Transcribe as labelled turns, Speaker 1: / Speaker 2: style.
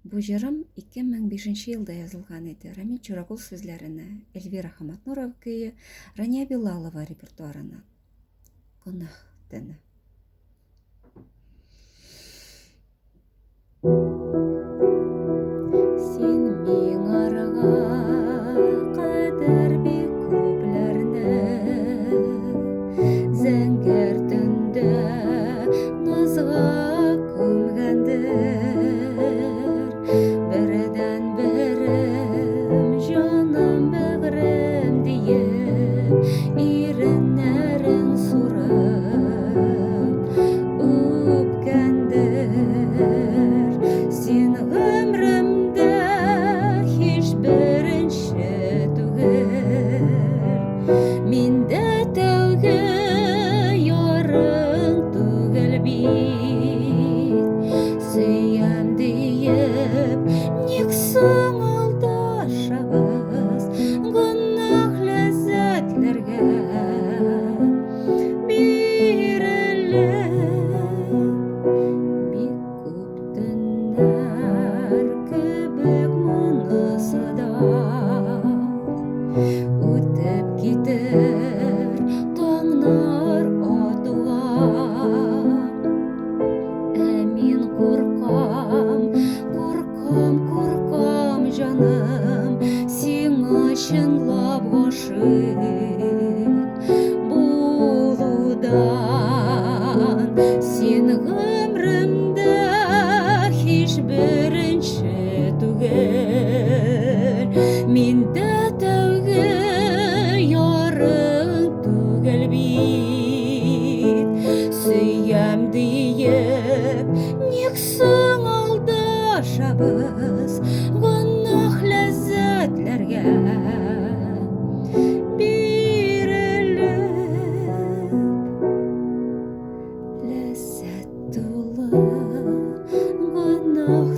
Speaker 1: Бу җырым 2005 елда язылган иде. Рамил Чурагул сүзләренә, Эльвира Хаматнурова көе, Рания Билалова репертуарына. Гөнаһ төне. Син миңарга кадәр бик күпләрне зәңгәр төндә назга күмгәндер. Бердән берем, җаным бәгърем диеп, иреннәрен сурып үпкәндер. Син гомеремдә һич беренче түгел. Миндә тәүге ярың түгел бит. Сөям диеп, ник соң алдашабыз гөнаһ ләззәтләргә бирелеп? Бик күп төннәр кебек монысы да үтеп китер таңнар атуга. Ә мин куркам, куркам, куркам, җаным, сиңа чынлап гашыйк булудан. Син гомеремдә һич беренче түгел, миндә тәүге ярың түгел бит. Сөям диеп, ник соң алдашабыз гөнаһ ләззәтләргә бирелеп? Ләззәт тулы гөнаһ.